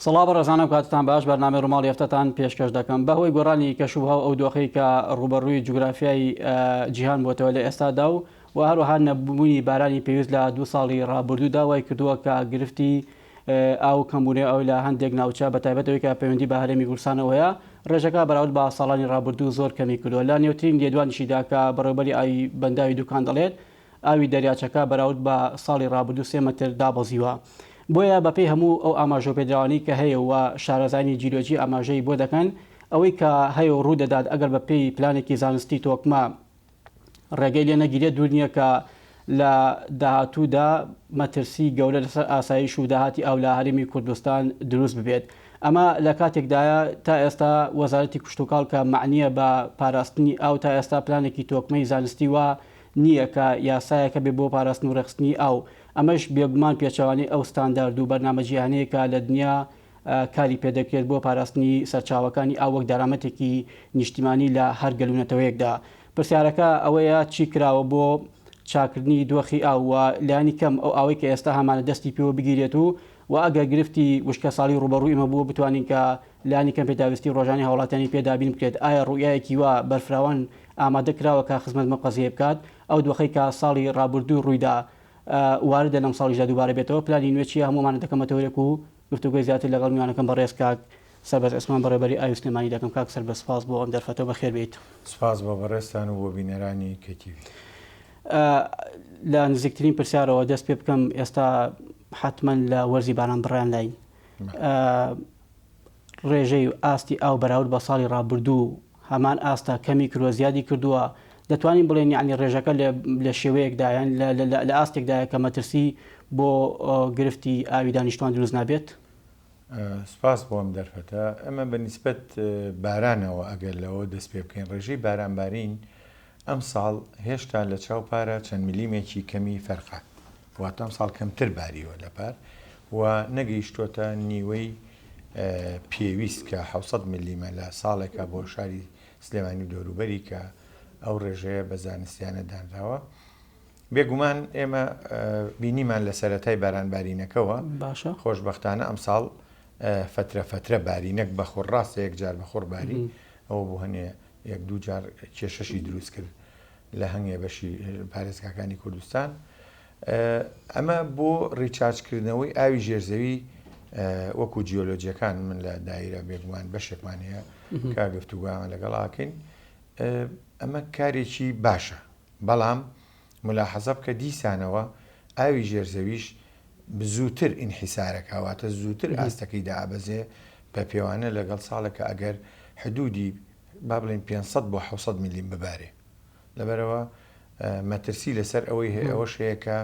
سڵاو بەڕێزانم کاتتان باش بەرنامەی ڕووماڵی هەفتەتان پێشکەش دەکەم بەهۆی گۆڕانی کەشوهەوا و ئەو دۆخەی کە ڕووبەڕووی جوگرافیای جیهان بۆتەوە لە ئێستادا و و هەروەها نەبوونی بارانی پێویست لە دوو ساڵی ڕابردوودا وای کردووە کە گرفتی ئاو و کەمبوونەوەی ئاو لە هەندێک ناوچە بە تایبەت ئەوەی کە پەیوەندی بە هەرێمی کوردستانەوە هەیە ڕێژەکە بەراورد بە ساڵانی ڕابردوو زۆر کەمی کردووە لە نێوترین لێدوانیشیدا کە بەڕێوبەری ئاوی بەنداوی دوکان دەڵێت ئاوی دەریاچەکە بەراورد بە ساڵی ڕابردوو سێ مەتر دابەزیوە. بۆیە بەپێی هەموو ئەو ئاماژەپێدراوانەی کە هەیە و شارەزایانی جیولۆجی ئاماژەی بۆ دەکەن، ئەوەی کە هەیە و ڕوو دەدات ئەگەر بەپێی پلانێکی زانستی تۆکمە ڕێگەی لێ نەگیرێت دوور نییە کە لە داهاتوودا مەترسی گەورە لەسەر ئاسایش و داهاتی ئاو لە هەرێمی کوردستان دروست ببێت. ئەمە لە کاتێکدایە تا ئێستا وەزارەتی کشتوکاڵ کە مەعنییە بە پاراستنی ئاو تا ئێستا پلانێکی تۆکمەی زانستی وا نییە کە یاسایەک هەبێت بۆ پاراستن و ڕێکخستنی ئاو، ئەمەش بێگومان پێچەوانەی ئەو ستاندارد و بەرنامە جیهانییەیە کە لە دنیا کاری پێدەکرێت بۆ پاراستنی سەرچاوەکانی ئاو وەک دەرامەتێکی نیشتیمانی لە هەر گەل و نەتەوەیەکدا. پرسیارەکە ئەوەیە چی کراوە بۆ چاکردنی دۆخی ئاو و لانی کەم ئەو ئاوەی کە ئێستا هەمانە دەستی پێوە بگیرێت و و ئەگەر گرفتی وشکەساڵی ڕووبەڕووی ئێمە بووە بتوانین کە لانی کەم پێداویستی ڕۆژانەی هاوڵاتیانی پێ دابین بکرێت، ئایا ڕوئیایەکی وا بەرفراوان ئامادە کراوە کە خزمەت بەم قەزیەیە بکات؟ ئەو دۆخەی کە ساڵی ڕابوردوو ڕوویدا واردە لەم ساڵیشدا دووبارە بێتەوە؟ پلانی نوێ چیە؟ هەموو ئەمانە دەکەمە تەوەرێک و گفتوگۆی زیاتر لەگەڵ میوانەکەم بەڕێز کاک سەربەست عوسمان بەڕێوەبەری ئاوی سلێمانی دەکەم. کاک سەربەست سپاس بۆ ئەم دەرفەتە و بەخێر بێیت. سپاس بۆ بەڕێزتان و بۆ بینەرانی KTV. لە نزیکترین پرسیارەوە دەست پێ بکەم، ئێستا حەتمەن لە وەرزی باران بڕیان لاین. ڕێژەی ئاستی ئاو بەراورد بە ساڵی ڕابردوو هەمان ئاستە، کەمی کردووە، زیادی کردووە، دەتوانین بڵێین یانی ڕێژەکە لە شێوەیەکدا یان لە ئاستێکدایە کە مەترسی بۆ گرفتی ئاوی دانیشتوان دروست نابێت؟ سوپاس بۆ ئەم دەرفەتە. ئێمە بە نیسبەت بارانەوە ئەگەر لەوە دەست پێ بکەین ڕێژەی بارانبارین ئەمساڵ هێشتا لە چاو پارە چەند ملیمێکی کەمی فەرقە، واتە ئەمساڵ کەمتر باریوە لە پار و نەگەیشتۆتە نیوەی پێویست کە 700 ملیمە لە ساڵێکا بۆ شاری سلێمانی و دەوروبەری کە ئەو ڕێژەیە بە زانستیانە دانراوە. بێگومان ئێمە بینیمان لە سەرەتای بارانبارینەکەوە باشە خۆشبەختانە ئەمساڵ فترە فترە باری نەک بە خوڕ ڕاستە یەک جار بە خوڕ باری ئەوە بۆ هەنێ یەک دوو جار کێشەشی دروست کرد لە هەنگێ بەشی پارێزگاکانی کوردستان ئەمە بۆ recharge کردنەوەی ئاوی ژێرزەوی وەکو جیۆلۆجیەکان من لە دایرە بێگومان بەشێکمان هەیە کە گفتوگویان لەگەڵ ئاکەین ئەمە کارێکی باشە بەڵام ملاحەزە بکە دیسانەوە ئاوی ژێرزەویش زووتر ئینحیسارەکە واتە زووتر ئاستەکەی دائەبەزێ بە پێوانە لەگەڵ ساڵێکە ئەگەر حدودی با بڵێین 500 بۆ 700 ملیم ببارێ لەبەرەوە مەترسی لەسەر ئەوەی هەیە ئەوەش هەیە کە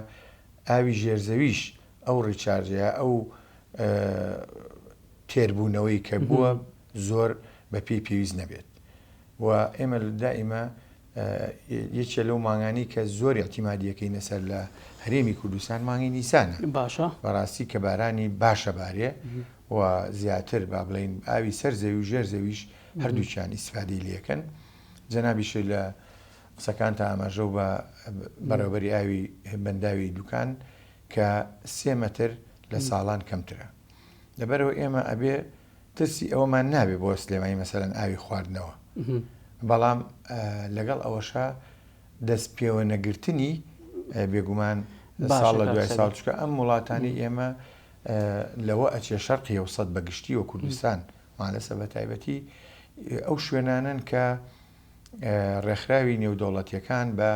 ئاوی ژێرزەویش ئەو recharge ەیە ئەو تێربوونەوەی کە بووە زۆر بە پێی پێویست نەبێت و ئێمە دائیمە یەکێ لەو مانگانی کە زۆر ئیعتیمادیەکەینە سەر لە هەرێمی کوردستان مانگی نیسانە باشە بەڕاستی کە بارانی باشە بارێ و زیاتر با بڵین ئاوی سەر زەوی و ژێر زەویش هەردووکیان ئیسفادەی لەکەن جەنابیشی لە قسەکانتا ئاماژە و بە بەڕێوبەری ئاوی بەنداوی دوکان کە سێ مەتر لە ساڵان کەمترە لەبەرەوە ئێمە ئەبێ ترسی ئەوەمان نابێ بۆ سلێمانی مەسەلەن ئاوی خواردنەوە بەڵام لەگەڵ ئەوەشا دەست پێوە نەگرتنی بێگومان ساڵ لە دوای ساڵ چکە ئەم وڵاتانی ئێمە لەوە ئەچێ شەرقی ئەوسەد بە گشتی و کوردستان مالەسە بە تایبەتی ئەو شوێنانن کە ڕێکخراوی نێودەوڵەتیەکان بە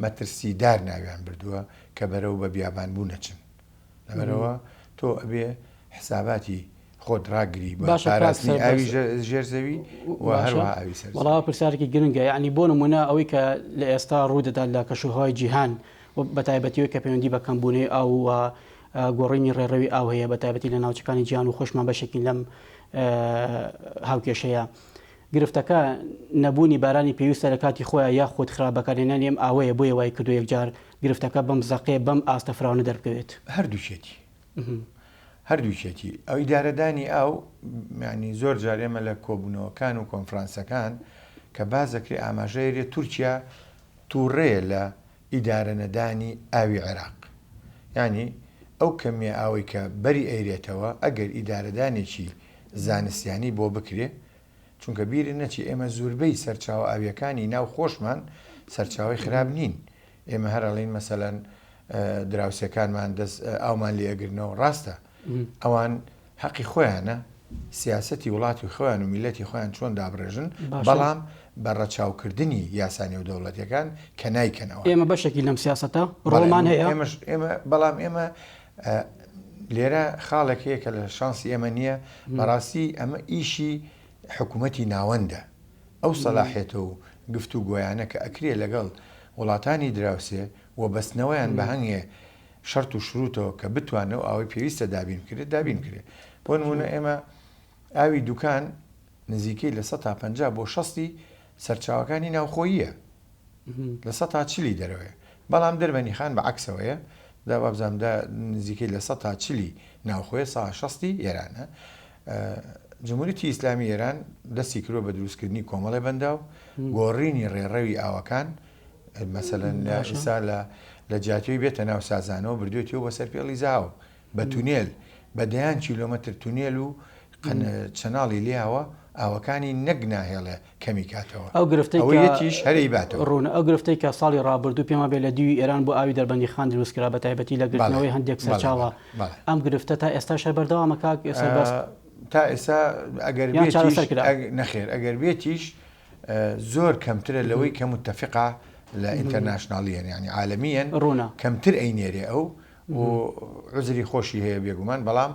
مەترسیدار ناویان بردووە کە بەرەو بە بیابان بوو نەچن لەبەرئەوە تۆ ئەبێ حساباتی خۆت ڕاگری بە باشە کاک پاراستنی ئاوی سەربەست ژێر زەوی و باشە هەروەها ئاوی سەر وەڵا زەوی. پرسیارێکی گرنگە یەعنی بۆ نموونە ئەوەی کە لە ئێستا ڕوو دەدات لە کەشوهەوای جیهان و بە تایبەتی ئەوەی کە پەیوەندی بە کەمبوونەوەی ئاو و گۆڕینی ڕێڕەوی ئاو هەیە بە تایبەتی لە ناوچەکانی جیهان و خۆشمان بەشێکین لەم هاوکێشەیە گرفتەکە نەبوونی بارانی پێویستە لە کاتی خۆیا یاخود خراپ بەکارهێنانی ئەم ئاوەیە بۆیە وای کردووە یەکجار گرفتەکە بەم زەقەیە بەم ئاستە فراوانە دەربکەوێت؟ هەردووکیەتی هەردووکیەتی ئەو ئیدارەدانی ئاو یانی زۆر جار ئێمە لە کۆبوونەوەکان و کۆنفرانسەکان کە باس دەکرێ ئاماژەیە لێ تورکیا تووڕەیە لە ئیدارە نەدانی ئاوی عێراق یانی. ئەو کەمیە ئاوەی کە بەری ئەیرێتەوە ئەگەر ئیدارەدانێکی زانستیانی بۆ بکرێ چونکە بیرت نەچێ ئێمە زوربەی سەرچاوە ئاویەکانی ناو خۆشمان سەرچاوەی خراپ نین ئێمە هەر ئەڵێین مەسەلەن دراوسێکانمان دەست ئاومان لێ ئەگرنەوە ڕاستە ئەوان هەقی خۆیانە سیاسەتی وڵاتی خۆیان و میلەتی خۆیان چۆن دابڕێژن بەڵام بە ڕەچاوکردنی یاسا نێودەوڵەتیەکان کە نایکەن ئەوان. ئێمە بەشێکی لەم سیاسەتە ڕۆڵمان هەیە. ئێمەش ئێمە بەڵام ئێمە لێرە خاڵێک هەیە کە لە شانسی ئێمە نییە بەڕاستی ئەمە ئیشی حکوومەتی ناوەندە ئەو سەلاحێتە و گفتوگۆیانە کە ئەکرێ لەگەڵ وڵاتانی دراوسێ و بەستنەوەیان بە هەنگێ شەرت و شروتەوە کە بتوانن ئەو ئاوەی پێویستە دابین بکرێت دابین بکرێت بۆ نموونە ئێمە ئاوی دوکان نزیکەی 50% بۆ شەستی سەرچاوەکانی ناوخۆییە 40% دەرەوەیە بەڵام دەربەنیخان بە عەکسەوەیە دا وابزانم دا نزیکەی 40% ناوخۆیە سا شەستی ئێرانە جمهوریی ئیسلامی ئێران دەستی کردوە بە دروستکردنی کۆمەڵێ بەنداو گۆڕینی ڕێڕەوی ئاوەکان مەسەلەن لە ئیسا لە لە جیاتیەوەی بێتە ناو سازانەوە بردوێتیەوە بە سەر پێڵی زاو بە تونێل بە دەیان کیلۆمەتر تونێل و چەناڵی لێیاوە ئاوەکانی نەک ناهێڵێ کەمی کاتەوە ئەو گرفتەی ئەوەی یەتیش هەر ئەیباتەوە. ڕوونە ئەو گرفتەی کە ساڵی ڕابردوو پێم وابێ لە دیوی ئێران بۆ ئاوی دەربەندیخان دروست کرا بە تایبەتی لە گرتنەوەی هەندێک سەرچاوە ئەم گرفتە تا ئێستاش هەر بەردەوامە کاک سەربەست؟ تا ئێستا ئەگەر یان بێتیش چارەسەر کرا؟ نەخێر ئەگەر بێتیش زۆر کەمترە لەوەی کە متفقە لە ئینتەرناشناڵیەن یانی عالەمیەن ڕوونە. کەمتر ئەینێرێ ئەو و عوزری خۆشی هەیە بێگومان بەڵام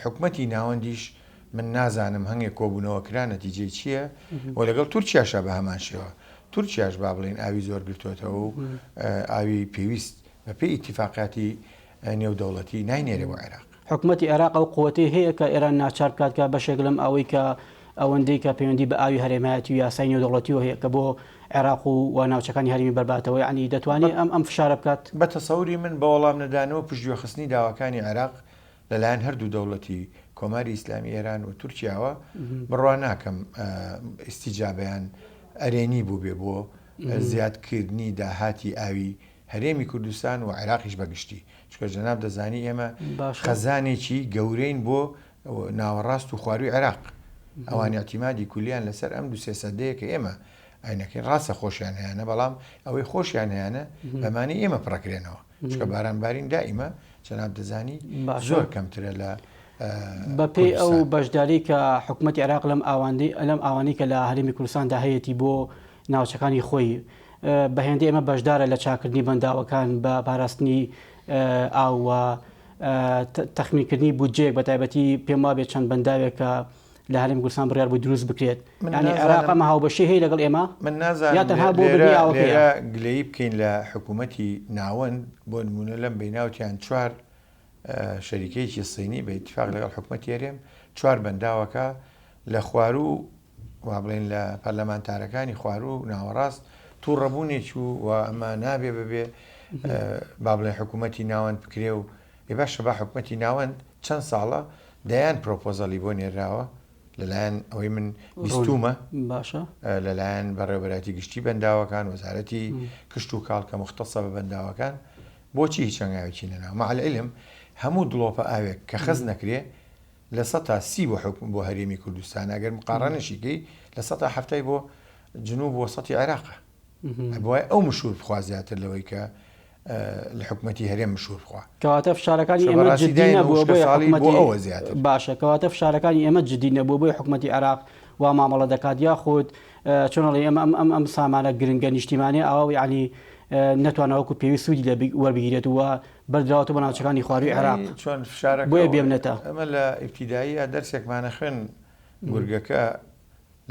حکومەتی ناوەندیش من نازانم هەنگێ کۆبوونەوە کرا نەتیجەی چییە و لەگەڵ تورکیاشا بە هەمان شێوە تورکیاش با بڵێین ئاوی زۆر گرتوێتەوە و ئاوی پێویست بەپێی ئیتیفاقاتی نێودەوڵەتی ناینێرێ بۆ عێراق. حکومەتی عێراق ئەو قوەتەی هەیە کە ئێران ناچار بکات کە بەشێک لەم ئاوەی کە ئەوەندەی کە پەیوەندی بە ئاوی هەرێمایەتی و یاسای نێودەوڵەتیەوە هەیە کە بۆ عێراق و و ناوچەکانی هەرێمی بەرباتەوە یەعنی دەتوانێ ئەم ئەم فشارە بکات؟ بە تەسەوری من بە وەڵام نەدانەوە پشتگوێخستنی داواکانی عێراق لە لایەن هەردوو دەوڵەتی کۆماری ئیسلامی ئێران و تورکیاوە بڕوا ناکەم ئیستیجابەیان ئەرێنی بووبێ بۆ زیادکردنی داهاتی ئاوی هەرێمی کوردستان و عێراقیش بە گشتی چونکە جەناب دەزانی ئێمە خەزانێکی گەورەین بۆ ناوەڕاست و خواروی عێراق ئەوان اعتیمادی کولیان لەسەر ئەم دوسێ سەدەیە کە ئێمە ئاینەکەی ڕاستە خۆشیان هەیەە بەڵام ئەوەی خۆشیان هەیەە بەمانی ئێمە پڕکرێنەوە چکە باران بارین دائیمە جەناب دەزانی زۆر کەمترە لە بەپێی ئەو بەشداری کە حکوومەتتی عێراق لەم ئاواندی لەم ئاوانی کە لە هەرێمی کوردستاندا هەیەی بۆ ناوچەکانی خۆی بە هێندەی ئێمە بەشدارە لە چاکردنی بەنداوەکان بە پاراستنی ئاو و تەخمینکردنی بودجەیەک بە تایبەتی پێم وابێت چەند بەنداوێک کە لە هەرێمی کوردستان بڕیار بوو دروست بکرێت یانی عێراق ئەمە هاوبەشی هەیە لەگەڵ ئێمە من نازانم یا تەنها بۆ بردنی ئاوەکەیە؟ لێرە گلەیی بکەین لە حکوومەتی ناوەند بۆ نموونە لەم بیناوتیان چوار شەریکەیەکی سینی بە ئیتفاق لەگەڵ حکوومەتی هەرێم چوار بەنداوەکە لە خواروو وا بڵێین لە پەرلەمانتارەکانی خواروو و ناوەڕاست تووڕەبوونێکی و و ئەمە نابێ ببێ با بڵێن حکوومەتی ناوەند بکرێ و ئێ باشە با حکوومەتی ناوەند چەند ساڵە دەیان پرۆپۆزەڵی بۆ نێراوە لەلایەن ئەوەی من بیستومە باشە لەلایەن بەڕێوەبەرایەتی گشتی بەنداوەکان وەزارەتی کشت و کاڵ کە مختصە بە بەنداوەکان بۆچی هیچ هەنگاوێکی نەناوە مع العلم هەموو دڵۆپە ئاوێک کە خەز نەکرێ 30% بۆ حکوم بۆ هەرێمی کوردستان ئەگەر مقاڕەنەشی کەی 70% بۆ جنوب وەسەتی عێراقە ئەبوایە ئەو مشوور بخوا زیاتر لەوەی کە لە حکومەتی هەرێم مشوور بخوا. کەواتە فشارەکانی ئێمە جدی نەبووە بۆیە حکومەتی ئەوە زیاتر. باشە کەواتە فشارەکانی ئێمە جدی نەبووە بۆیە حکومەتی عێراق وا مامەڵە دەکات یاخود چۆن ئەڵێی ئێمە ئەم ئەم ئەم سامانە گرنگە نیشتیمانیە ئاوا یەعنی نەتوانرا وەکو پێویست سوودی لێ وەربگیرێت و بەردراوەتەوە بۆ ناوچەکانی خوارووی عێراق چۆن فشارەکە بۆیە بێمنەتە. ئەمە لە ئیبتیداییە دەرسێکمانە خوێن گورگەکە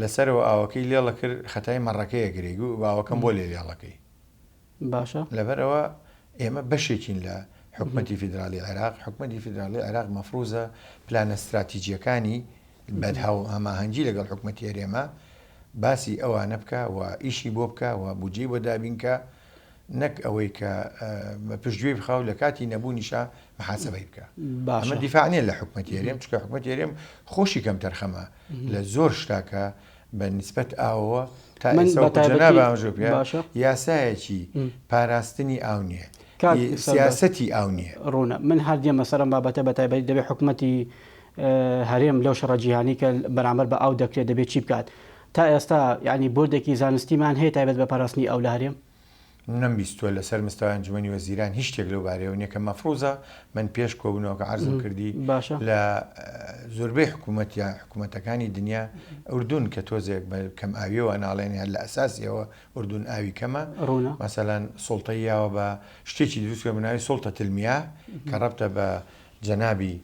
لەسەرەوە ئاوەکەی لێڵە کرد خەتای مەڕەکەیە گرێ گوو ئاوەکەم بۆ لێ لێڵەکەی. باشە. لەبەرئەوە ئێمە بەشێکین لە حکومەتی فیدراڵی عێراق، حکومەتی فیدراڵی عێراق مەفروزە پلانە ستراتیجیەکانی بە هەماهەنگی لەگەڵ حکومەتی هەرێما باسی ئەوانە بکا و ئیشی بۆ بکا و بودجەی بۆ دابین کا نەک ئەوەی کە بە پشتگوێی بخا و لە کاتی نەبوونیشا محاسبەی بکا. باشە. ئەمە دیفاع نیە لە حکومەتی هەرێم چونکە حکومەتی هەرێم خۆشی کەمتەرخەمە لە زۆر شتا کە بە نیسبەت ئاوەوە تا من ئێستا بە وەکو جەناب تایبەتی ئاماژەو پێ باشە. یاسایەکی پاراستنی ئاو نییە. کاک سەربەست سیاسەتی ئاو نییە. ڕوونە. من هەر دێمە سەر ئەم بابەتە بە تایبەتی دەبێت حکومەتی هەرێم لەو شەڕە جیهانی کە بەرامبەر بە ئاو دەکرێت دەبێت چی بکات؟ تا ئێستا یانی بۆردێکی زانستیمان هەیە تایبەت بە پاراستنی ئاو لە هەرێم؟ نەمبیستووە لەسەر مستەوای ئەنجومەنی وەزیران هیچ شتێک لەو بارەیەوە نییە کە مەفروزە من پێش کۆبوونەوەکە عەرزم کردی باشە. لە زۆربەی حکوومەت یا حکوومەتەکانی دنیا ئوردون کە تۆزێک بە کەم ئاویەوە ئەناڵێنێ هەر لە ئەساسیەوە ئوردون ئاوی کەمە ڕوونە. مەسەلەن سوڵتەی یاوە بە شتێکی دروست کردوە بە ناوی سوڵتە المیاه کە ڕەبتە بە جەنابی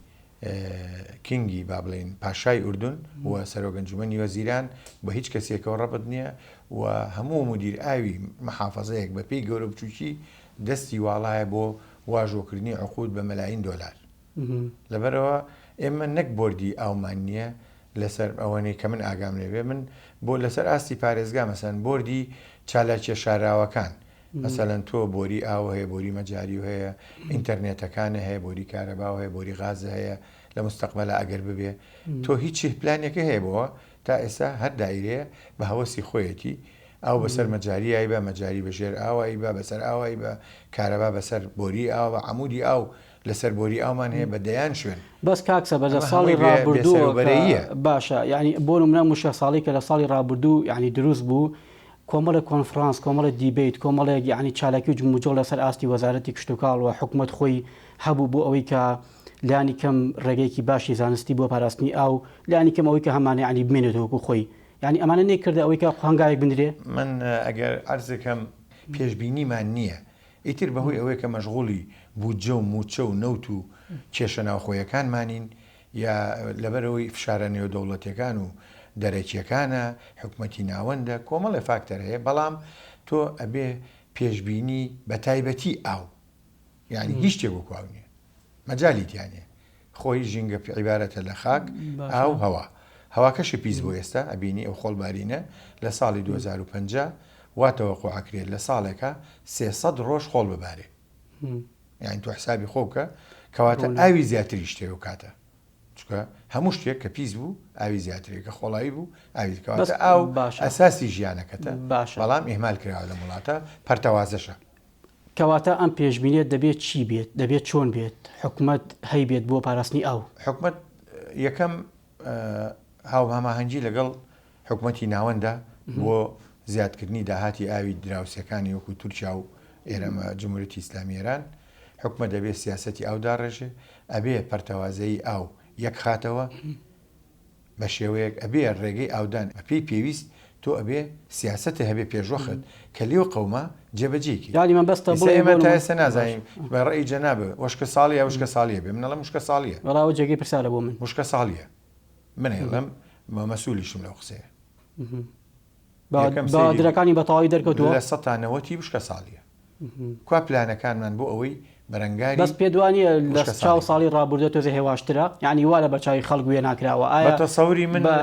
کینگی با بڵێین پاشای ئوردون و سەرۆک ئەنجومەنی وەزیران بە هیچ کەسێکەوە ڕەبت نییە و هەموو مدیر ئاوی محافەزەیەک بە پێی گەورە بچووکی دەستی واڵایە بۆ واژۆکردنی عقود بە مەلاین دۆلار لەبەرئەوە ئێمە نەک بۆردی ئاومان نییە لەسەر ئەوەنەی کە من ئاگام لێ بێ من بۆ لەسەر ئاستی پارێزگا مەسەن بۆردی چالاکیە شاراوەکان مەسەلەن تۆ بۆری ئاو هەیە بۆری مەجاری هەیە ئینتەرنێتەکانە هەیە بۆری کارەبا هەیە بۆری غازە هەیە لە مستەقبەلا ئەگەر ببێ تۆ هیچ پلانێکە هەیە بۆ تا ئێستا هەر دایرەیە بە هەوەسی خۆیەتی ئاو بەسەر مەجاری ئایبا مەجاری بە ژێر ئاو ئایبا بەسەر ئاو ئایبا کارەبا بەسەر بۆری ئاو بە عەمودی ئاو لەسەر بۆری ئاومان هەیە بە دەیان شوێن. بەس کاک سەبەز لە ئەمە ساڵی هەمووی بێ ڕابردووە کە بێسەروبەرەییە. باشە یانی بۆ نمونە ئەم وشکە ساڵی کە لە ساڵی ڕابردوو یانی دروست بوو کۆمەڵێک کۆنفرانس کۆمەڵێک دیبەیت کۆمەڵێک یانی چالاکی و جموجۆڵ لەسەر ئاستی وەزارەتی کشتوکاڵ و حکومەت خۆی هەبوو بۆ ئەوەی کە لانی کەم ڕێگەیەکی باشی زانستی بۆ پاراستنی ئاو لانی کەم ئەوەی کە هەمانە یانی بمێنێتەوە وەکو خۆی یانی ئەمانە نەیکردە ئەوەی کە هەنگاوێک بنرێ؟ من ئەگەر عەرزکەم پێشبینیمان نییە ئیتر بەهۆی ئەوەی کە مەشغوڵی بودجە و مووچە و نەوت و کێشە ناوخۆیەکانمانین یا لەبەرئەوەی فشارە نێودەوڵەتیەکان و دەرەکیەکانە، حکومەتی ناوەندە، کۆمەڵێ فاکتەر هەیە، بەڵام تۆ ئەبێ پێشبینی بەتایبەتی ئاو یانی هیچ شتێک وەکو ئاو نیە مەجالی تیا نیە خۆی ژینگە عیبارەتە لە خاک، ئاو، هەوا. هەواکەشی پیس بوو ئێستا ئەبینی ئەو خۆڵبارینە لە ساڵی 2050 وا تەوەقوع ئەکرێت لە ساڵێکا 300 ڕۆژ خۆڵ ببارێ. یانی تۆ حسابی خۆ بکە کەواتە ئاوی زیاتریش تێ ئەو کاتە. چونکە هەموو شتێک کە پیس بوو ئاوی زیاترێ کە خۆڵایی بوو ئاوی کەواتە ئاو ئەساسی ژیانەکەتە بەڵام ئیهمال کراوە لەم وڵاتە پەرتەوازەشە. کەواتە ئەم پێشبینیە دەبێت چی بێت؟ دەبێت چۆن بێت؟ حکومەت هەیبێت بۆ پاراستنی ئاو؟ حکومەت یەکەم هاوهەماهەنگی لەگەڵ حکومەتی ناوەندە بۆ زیادکردنی داهاتی ئاوی دراوسێکانی وەکو تورکیا و ئێرەمە جمهوریەتی ئیسلامی ئێران، حکومەت دەبێ سیاسەتی ئاو داڕێژێ، ئەبێ پەرتەوازەیی ئاو یەکخاتەوە، بە شێوەیەک ئەبێ ڕێگەی ئاودان بە پێی پێویست تۆ ئەبێ سیاسەتێ هەبێ پێشوەخت کە لێو قەوما جێبەجێی کەی. یانی مەبەستە ئیستا بڵێی ئێمە بۆ تا نموونە ئێستا نازانین باشە. بە ڕەئی جەنابت وشکە ساڵیە یا وشکە ساڵیە بێ من ئەڵێم وشکە ساڵیە. وەڵا ئەوە جێگەی پرسیارە بۆ من. وشکە ساڵیە من ئەیڵێم و مەسوولیشم لەو قسەیە. با یەکەم سەیری بادرەکانی بە تەواوی دەرکەوتووە؟ لە سەتا نەوەتی وشکە ساڵیە. کوا پلانەکانمان بۆ ئەوەی بەرەنگاری بەس پێت وا نییە لە وشکە چاو ساڵی بین؟ ساڵی ڕابوردووە تۆزێ هێواشترە؟ یانی وا لە بەرچاوی خەڵک وێنا کراوە بە ئایا تەسەوری من بە.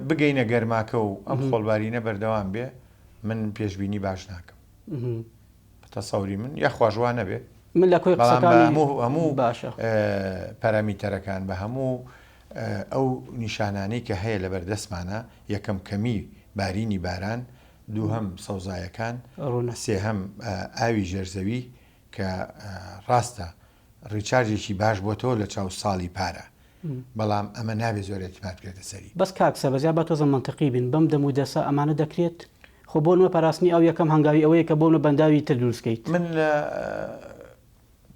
بگەینە گەرماکە و ئەم خۆڵبارینە بەردەوام بێ من پێشبینی باش ناکەم. بە تەسەوری من یاخواش وا نەبێ. من لە کۆی بەڵام بە قسەکانی هەموو هەموو باشە. پارامیتەرەکان بە هەموو ئەو نیشانانەی کە هەیە لەبەر دەستمانە یەکەم کەمی بارینی باران دووهەم سەوزایەکان، ڕوونە. سێهەم ئاوی ژێرزەوی کە ڕاستە ڕیچارجێکی باش بۆتەوە لە چاو ساڵی پارە بەڵام ئەمە نابێ زۆر ئیعتیماد بکرێتە سەری. بەس کاک سەبەز یا با تۆزە مەنتقی بین بەم دەم و دەسە ئەمانە دەکرێت؟ خۆ بۆ نمە پاراستنی ئاو یەکەم هەنگاوی ئەوەیە کە بۆ نمە بەنداوی تر دروست کەیت. من لە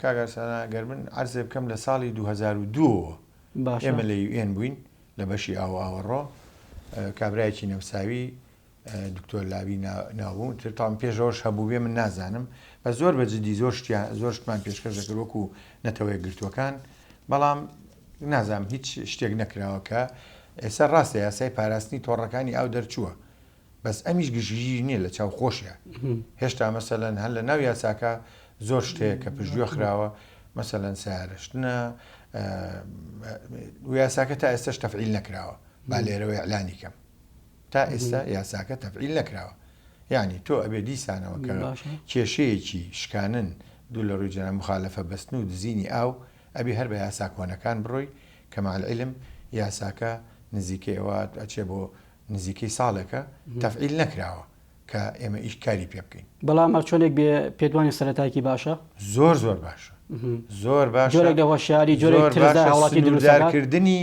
کاک ئارسلان گەر من عەرزێ بکەم لە ساڵی 2002 ەوە باشە. ئێمە لە UN بووین لە بەشی ئاو و ئاوەڕۆ کابرایەکی نەمساوی دکتۆر لاوی ناوبوو تر تاوان پێش ئەوەش هەبووبێ من نازانم بە زۆر بە جدی زۆر شتیان زۆر شتمان پێشکەش دەکرد وەکو نەتەوە یەکگرتووەکان بەڵام نازانم هیچ شتێک نەکراوە کە ئێستا ڕاستە یاسای پاراستنی تۆڕەکانی ئاو دەرچووە بەس ئەمیش گشتگیر نییە لە چاو خۆشە هێشتا مەسەلەن هەر لە ناو یاساکە زۆر شت هەیە کە پشتگوێ خراوە مەسەلەن سیارەشتنە و یاساکە تا ئێستاش تەفعیل نەکراوە با لێرەوە ئیعلانی کەم تا ئێستا یاساکە تەفعیل نەکراوە یعنی تۆ ئەبێ دیسانەوە کە کێشەیەکی شکانن دوو لە ڕووی جەنا مخالفە بەستن و دزینی ئاو ئەبێ هەر بە یاسا کۆنەکان بڕۆی کە مع العلم یاساکە نزیکەی ئەوە ئەچێ بۆ نزیکەی ساڵێکە تەفعیل نەکراوە. کە ئێمە ئیش کاری پێ بکەین. بەڵام هەرچۆنێک بێ پێت وانیە سەرەتایەکی باشە؟ زۆر زۆر باشە. زۆر باشە. جۆرێک لە هۆشیاری، جۆرێک زۆر ترس لای باشە هاوڵاتی دروست دەکات. سنووردارکردنی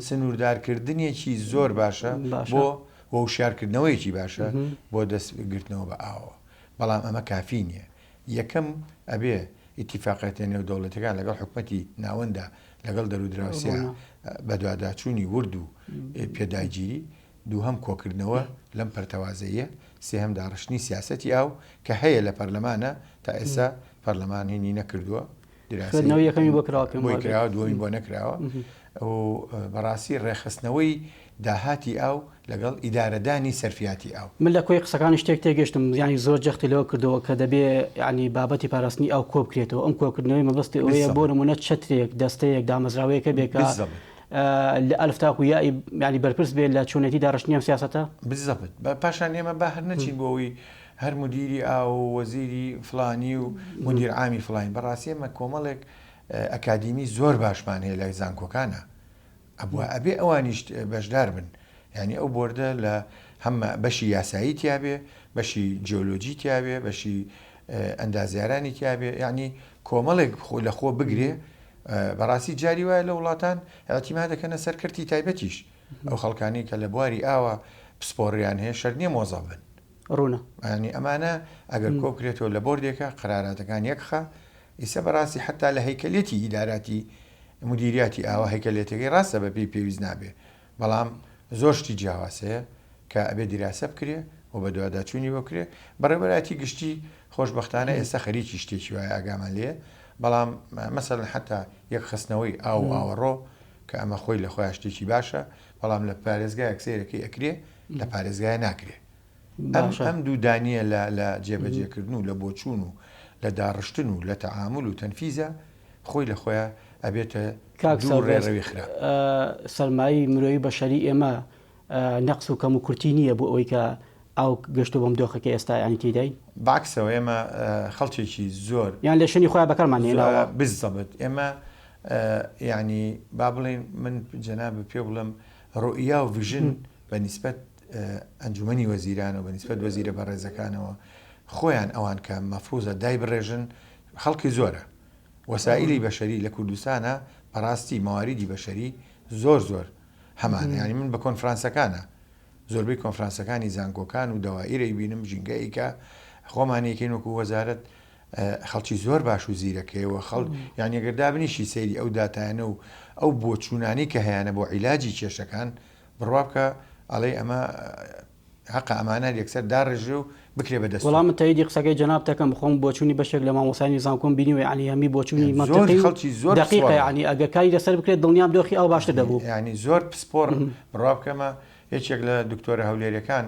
سنووردارکردنێکی زۆر باشە باشە. بۆ و وشیارکردنەوەیەکی باشە بۆ دەست گرتنەوە بە ئاوەوە. بەڵام ئەمە کافی نییە. یەکەم ئەبێ ئیتیفاقیەتە نێودەوڵەتیەکان لەگەڵ حکومەتی ناوەندا لەگەڵ دەرودراوسێ بەدواداچوونی ورد و پێداگیری، دووهەم کۆکردنەوە لەم پەرتەوازەییە، سێهەم داڕشتنی سیاسەتی ئاو کە هەیە لە پەرلەمانە تا ئێستا پەرلەمان هینی نەکردووە دیراسەی خوێندنەوەی یەکەمی بۆ کراوە پێم بۆی وابێت. کراوە دووەمی بۆ نەکراوە و بەڕاستی ڕێکخستنەوەی داهاتی ئاو لەگەڵ ئیدارەدانی سەرفیاتی ئاو. من لە کۆی قسەکانی شتێک تێگەشتم یانی زۆر جەختی لەوە کردەوە کە دەبێ یانی بابەتی پاراستنی ئاو کۆ بکرێتەوە ئەم کۆکردنەوەی مەبەستی ئەوەیە بۆ بالضبط. نمونە چەترێک دەستەیەک دامەزراوەیەک هەبێ کە بالضبط. لە ئەلف تاکو یائی یانی بەرپرس بێ لە چۆنێتی داڕشتنی ئەم سیاسەتە؟ بالضبط. پاشان ئێمە با هەر نەچین بۆ ئەوەی هەر مودیری ئاو و وەزیری فڵانی و مودیر عامی فڵانی بەڕاستی ئێمە کۆمەڵێک ئەکادیمی زۆر باشمان هەیە لە زانکۆکانا ئەبوا ئەبێ ئەوانیش بەشدار بن یانی ئەو بۆردە لە هەم بەشی یاسایی تیابێ بەشی جیۆلۆجی تیابێ بەشی ئەندازیارانی تیابێ یعنی کۆمەڵێک خۆ لە خۆ بگرێ بەڕاستی جاری وایە لە وڵاتان اعتیما دەکەنە سەر کەرتی تایبەتیش ئەو خەڵکانی کە لە بواری ئاوە پسپۆڕیان هەیە شەرت نییە مۆزەف بن ڕوونە. یانی ئەمانە ئەگەر کۆبکرێتەوە لە بۆردێکا قەراراتەکان یەکخا ئیسە بەڕاستی حەتا لە هەیکەلیەتی ئیداراتی مدیریاتی ئاوا هەیکەلیەتەکەی ڕاستە بە پێی پێویست نابێ بەڵام زۆر شتی جیاواز هەیە کە ئەبێ دیراسە بکرێ و بەدواداچوونی بۆ بکرێ بەڕێوەبەرایەتی گشتی خۆشبەختانە ئێستا خەریکی شتێکی وایە ئاگامان لێیە بەڵام مەسەلەن حەتا یەکخستنەوەی ئاو و ئاوەڕۆ کە ئەمە خۆی لە خۆیان شتێکی باشە بەڵام لە پارێزگایەک سەیرەکەی ئەکرێ لە پارێزگایە ناکرێ ئەم ئەم دوودانییە لە لە جێبەجێکردن و لە بۆچوون و لە داڕشتن و لە تەعامول و تەنفیزا خۆی لە خۆیا ئەبێتە کاک دوو سەربەست ڕێڕەوی خراپ. سەرمایەی مرۆیی بەشەری ئێمە نەقس و کەم و کورتی نییە بۆ ئەوەی کە ئاو گەشتووە بەم دۆخە کە ئێستا یانی تێیداین؟ بەعەکسەوە ئێمە خەڵکێکی زۆر. یان لە شوێنی خۆیان بەکارمان هێناوە؟ بالضبط ئێمە یانی با بڵێین من جەنابت پێ بڵێم ڕوئیا و ڤیژن بە نیسبەت ئەنجومەنی وەزیران و بە نیسبەت وەزیرە بەڕێزەکانەوە خۆیان ئەوان کە مەفروزە دایبڕێژن خەڵکی زۆرە وەسائیلی بەشەری لە کوردستانە بەڕاستی مەواریدی بەشەری زۆر زۆر هەمانە یانی من بە کۆنفرانسەکانە زۆربەی کۆنفرانسەکانی زانکۆکان و دەوائیرەی بینم ژینگەی کە خۆمانێکین وەکو وەزارەت خەڵکی زۆر باش و زیرەک هەیە و خەڵک یانی گەر دابنیشی سەیری ئەو داتایانە و ئەو بۆچوونانەی کە هەیانە بۆ عیلاجی کێشەکان بڕوا بکە ئەڵێی ئەمە هەقە ئەمانە یەکسەر داڕێژرێ و بکرێ بە دەستوور. وەڵا من تەئیدی قسەکەی جەنابت ئەکەم خۆم بۆچوونی بەشێک لە مامۆستایانی زانکۆم بینیوە یەعنی هەمی بۆچوونی زۆر مەنتیقی و خەڵکی زۆر دەقیقە پسپۆڕن. یەعنی ئەگەر کاری لەسەر بکرێت دڵنیام دۆخی ئاو باشتر دەبوو. یەعنی زۆر پسپۆڕ بڕوا بکەمە یەکێک لە دکتۆرە هەولێریەکان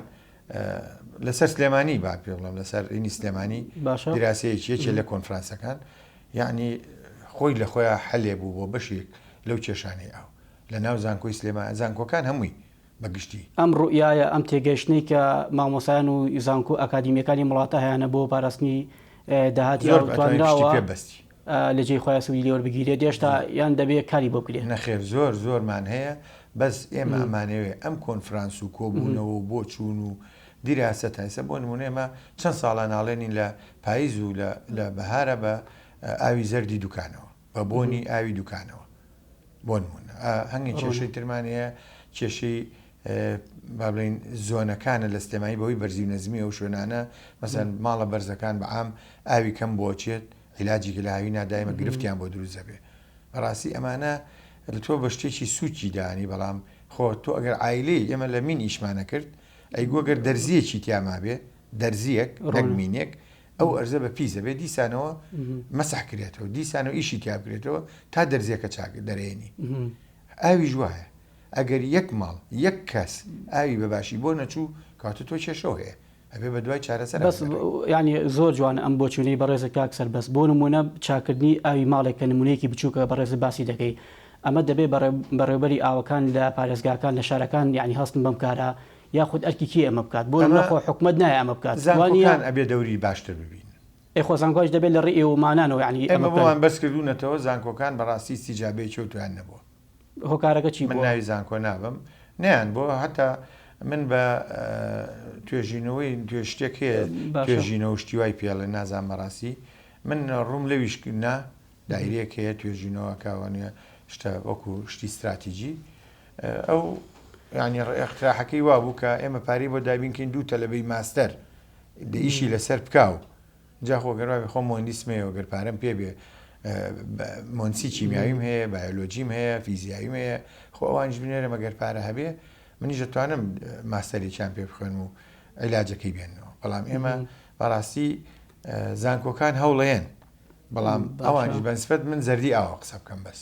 لەسەر سلێمانی با پێ بڵێم لەسەر ئینی سلێمانی باشە دراسەیەکی یەکێ لە کۆنفرانسەکان یعنی خۆی لە خۆیان حەلێ بوو بۆ بەشێک لەو کێشانەی ئاو لە ناو زانکۆی سلێمان زانکۆکان هەمووی بە گشتی. ئەم ڕوئیایە، ئەم تێگەیشتنەی کە مامۆستایان و زانکۆ ئەکادیمییەکانی وڵاتە هەیانە بۆ پاراستنی داهاتی زۆر ئاو ئەتوانی پشتی توانراوە پێ بەستی. لە جێی خۆیان سوودی لێ وەربگیرێت هێشتا یان دەبێ کاری بۆ بکرێ؟ نەخێر زۆر زۆرمان هەیە بەس ئێمە ئەمانەوێ ئەم کۆنفرانس و کۆبوونەوە و بۆچوون و دیراسە تا ئێستا بۆ نموونە ئێمە چەند ساڵە ناڵێنین لە پاییز و لە لە بەهارە بە ئاوی زەردی دوکانەوە بە بۆنی ئاوی دوکانەوە بۆ نموونە هەنگی کێشەی ترمان هەیە کێشەی با بڵێین زۆنەکانە لە سلێمانی بەهۆی بەرزی و نەزمی ئەو شوێنانە مەسەن ماڵە بەرزەکان بە عام ئاوی کەم بۆچێت عیلاجی کە لە هاوینا دایمە گرفتیان بۆ دروست دەبێ بەڕاستی ئەمانە لە تۆ بە شتێکی سووکی دانی بەڵام خۆ تۆ ئەگەر عایلەی ئێمە لە مین ئیشمانە کرد ئەی گۆگەر دەرزیەکی تیا مابێ دەرزیەک نەک مینێک ئەو ئەرزە بە پیس ئەبێ دیسانەوە مەسح کرێتەوە دیسانەوە ئیشی تیا بکرێتەوە تا دەرزیەکە چاک دەرێنی ئاویش وایە ئەگەر یەک ماڵ یەک کەس ئاوی بە باشی بۆ نەچوو کەواتە تۆ کێشەو هەیە ئەبێ بە دوای چارەسەرا بەس بگەڕێی. یانی زۆر جوانە ئەم بۆچوونەی بەڕێزت کاک سەربەست بۆ نموونە چاکردنی ئاوی ماڵێک کە نموونەیەکی بچووکە بەڕێزت باسی دەکەی ئەمە دەبێ بەڕێوبەری ئاوەکان لە پارێزگاکان لە شارەکان یانی هەستن بەم کارە یاخود ئەرکی کێیە ئەمە بکات بۆ نموونە ئەمە خۆ حکومەت نایە ئەمە بکات وا نییە؟ زانکۆکان ئەبێ دەوری باشتر ببینن. ئەی خۆ زانکۆش دەبێت لە ڕێی ئێوەمانانەوە یانی ئەمە ئێمە بکەن. بۆمان بەرز کردوونەتەوە زانکۆکان بەڕاستی ئیستیجابەیەکی ئەوتۆیان نەبووە. هۆکارەکە چی من بووە؟ ناوی زانکۆ نابەم نەیان بۆ هەتا من بە توێژینەوەی توێ شتێک هەیە توێژینەوە شتی وای پێڵێ نازانم بەڕاستی من ڕووم لەویش نا دایرەیەک هەیە توێژینەوە کاوانە شتە وەکو شتی استراتیجی ئەو ینی اقتراحەکەی وابوو کە ئێمە پارەی بۆ دابینکەین دوو تەلەبەی ماستەر ئیشی لەسەر بکاو جا خۆ گەر وابێ خۆم مهندسم هەیە و گەر پارەم پێ بێ مهندسی کیمیاویم هەیە بایۆلۆجیم هەیە فیزیاویم هەیە خۆ ئەوانیش بنێرم ئەگەر پارە هەبێ منیش دەتوانم ماستەرێکیان پێ بخوێنم و عیلاجەکەی بێنەوە بەڵام ئێمە بەڕاستی زانکۆکان هەوڵێن بەڵام ئەوانیش بەنسبەت من زەردی ئاوە قسە بکەم بەس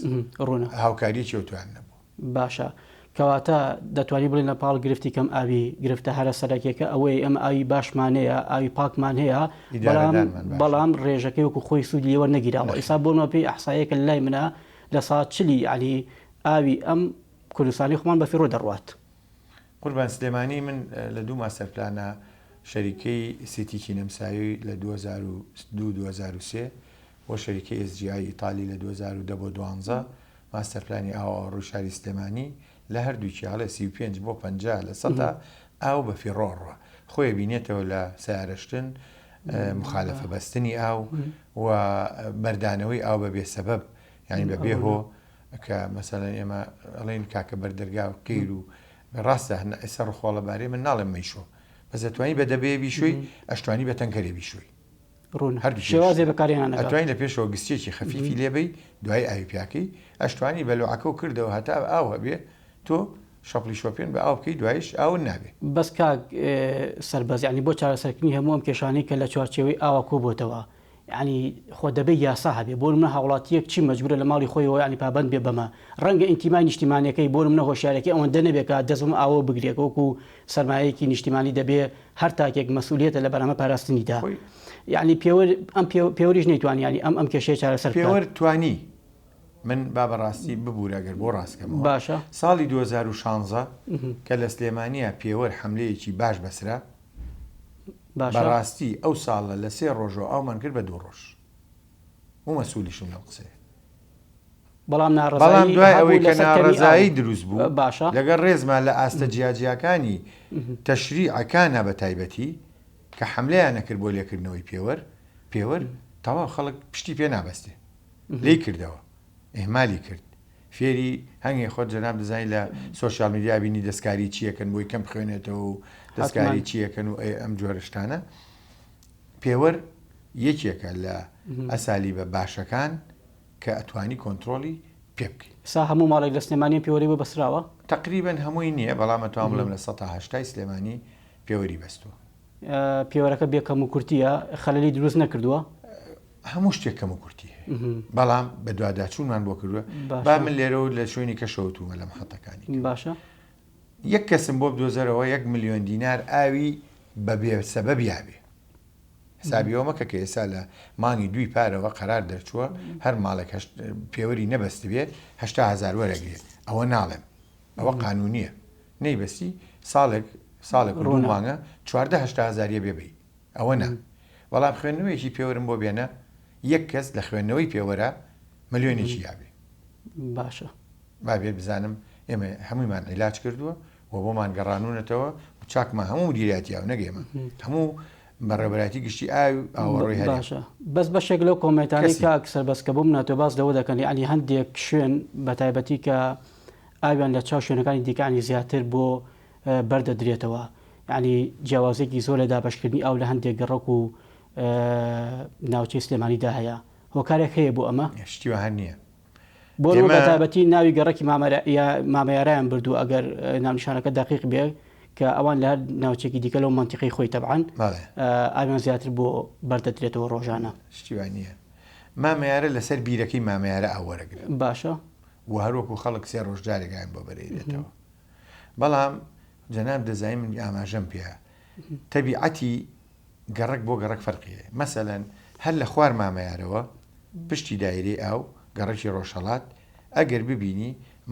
ڕوونە هاوکاریەکی ئەوتوان نەبوو. باشە کەواتە دەتوانی بڵێین لە پاڵ گرفتی کەم ئاوی گرفتە هەرە سەرەکیەکە ئەوەیە ئێمە ئاوی باشمان هەیە ئاوی پاکمان هەیە بەڵام بەڵام ڕێژەکەی وەکو خۆی سوود لێوە نەگیراوە ئیسا بۆ نمە پێی ئەحسایەکە لای منە لە سا چلی یعنی ئاوی ئەم کوردستانی خۆمان بە فیڕۆ دەڕوات. قوربان سلێمانی من لە دوو ماستەر پلانە شەریکەی سیتیکی نەمساوی لە 2002 2003 و شەریکەی SGI ئیتالی لە 2010 بۆ 12 ماستەر پلانی ئاو ئاوەڕۆی شاری سلێمانی لە هەردووکی ئەڵێ 35 بۆ 50 لە سەتا ئاو بە فیڕۆ ئەڕوا خۆی بینێتەوە لە سەیارەشتن مخالفە بەستنی ئاو و بەردانەوەی ئاو بە بێ سەبەب یعنی بە بێ هۆ کە مەسەلەن ئێمە ئەڵێن کاکە بەردەرگا و قیر و ڕاستە هەن ئێستا ڕخۆڵە بارێ من ناڵێم مەیشۆ بەس ئەتوانی بە دەبەیە بیشۆی ئەشتوانی بە تەنکەرێ بیشۆی ڕوون هەردوو شێوازێ بەکارهێنانەکە ئەتوانی لە پێشەوە گستێکی خەفیفی لێبەی دوای ئاوی پیاکەی ئەشتوانی بە لوعەکە و کردەوە هەتا ئاو هەبێ تۆ شەپڵی شۆپێن بە ئاو بکەی دوایش ئاون نابێ. بەس کاک سەربەز یانی بۆ چارەسەرکردنی هەموو ئەم کێشانەی کە لە چوارچێوەی ئاوا کۆبۆتەوە یانی خۆ دەبێ یاسا هەبێ بۆ نمونە هاوڵاتیەک چی مەجبورە لە ماڵی خۆیەوە یانی پابەند بێ بەمە ڕەنگە ئینتیمای نیشتیمانیەکەی بۆ نمونە هۆشیارەکەی ئەوەندە نەبێ کە دەست بەم ئاوە بگرێ کە وەکو سەرمایەیەکی نیشتیمانی دەبێ هەر تاکێک مەسئولیەتە لە بەرامبەر پاراستنیدا خۆی یانی پێوەر ئەم پێوەریش نەیتوانی یانی ئەم ئەم کێشەیە چارەسەر بکات. پێوەر توانی من با بەڕاستی ببورە گەر بۆ ڕاست کەمەوە باشە. ساڵی 2016 کە لە سلێمانیا پێوەر حەملەیەکی باش بەسرا باشە. بەڕاستی ئەو ساڵە لە سێ ڕۆژەوە ئاومان کرد بە دوو ڕۆژ و مەسولیشم لەم قسەیە. بەڵام بەڵام ناڕەزایی دوای هەبوو ئەوەی کە لەسەر کەمی ئاو ناڕەزایی دروست بوو باشە. لەگەڵ ڕێزما لە ئاستە جیاجیاکانی تەشریعەکانا بە تایبەتی کە حەملەیان ئەکرد بۆ لێکردنەوەی پێوەر پێوەر تەواو خەڵک پشتی پێ نابەستێ لێی کردەوە ئیهمالی کرد فێری هەنگێ خۆت جەناب دەزانی لە سۆشیال میدیا بینی دەستکاری چیەکەن بۆی کەم بخوێنێتەوە و دەستکاری چیەکەن و ئەم جۆرە شتانە پێوەر یەکێکە لە ئەسالیبە باشەکان کە ئەتوانی کۆنترۆڵی پێ بکەی. سا هەموو ماڵێک لە سلێمانی پێوەری بۆ بەستراوە؟ تەقریبەن هەمووی نییە بەڵام ئەتوانم بڵێم لە سەتا هەشتای سلێمانی پێوەری بەستووە. پێوەرەکە بێ کەموکورتییە؟ خەلەلی دروست نەکردووە؟ هەموو شتێک کەم و کورتی هەیە بەڵام بەدواداچوونمان بۆ کردووە با من لێرە و لە شوێنی کەشەوە توومە لە محەتەکانی باشە یەک کەسم بۆ بدۆزەرەوە یەک ملیۆن دینار ئاوی بە بێ سەبەب یابێ حسابیەوە مەکە کە ئێستا لە مانگی دووی پارەوە قەرار دەرچووە هەر ماڵێک پێوەری نەبەستبێ هزار وەرەگرێت ئەوە ناڵێم ئەوە قانونیە نەیبەستی ساڵێک ساڵێک ڕوو مانگە چواردە هەشتا هزاریە بێ بی ئەوە نا بەڵام خوێندنەوەیەکی پێوەرم بۆ بێنە یەک کەس لە خوێندنەوەی پێوەرە ملیۆنێکی یابێ. باشە. با بێت بزانم ئێمە هەموویمان عیلاج کردووە و بۆمان گەڕانونەتەوە و چاکمان هەموو مدیریاتی ئاو نەک ئێمە هەموو بەڕێوەبەرایەتی گشتی ئاو ئاوەڕۆی هەرێم. باشە بەس بەشێک لەو کۆمێنتانەی کەسی. کاک سەربەست کە بۆم ناتوە باس لەوە دەکەن یەعنی هەندێک شوێن بەتایبەتی کە ئاویان لە چاو شوێنەکانی دیکە یەعنی زیاتر بۆ بەردەدرێتەوە یانی جیاوازیەکی زۆر لە دابەشکردنی ئاو لە هەندێک گەڕەک و ناوچەی سلێمانیدا هەیە هۆکارێک هەیە بۆ ئەمە؟ شتی وەها نییە. بۆ بە تایبەتی ناوی گەڕەکی مامەیارایان بردوو ئەگەر ناونیشانەکە دقیق بێ کە ئەوان لە هەر ناوچێکی دیکە لەو منتیقی خۆی تەبعەن ئاویان زیاتر بۆ بەردەدرێتەوە ڕۆژانە. شتی وا نییە. مامەیارە لەسەر بیرەکەی مامەیارە ئاو وەرەگرن. باشە. و هەروەکو خەڵک سێ ڕۆژ جارێک ئاویان بۆ بەرێرێتەوە. بەڵام جەناب دەزانی من ئاماژەم پێ تەبیعەتی گەڕەک بۆ گەڕەک فەرقی هەیە مەسەلەن هەر لە خوار مامەیارەوە پشتی دایرەی ئاو گەڕەکی ڕۆژهەڵات ئەگەر ببینی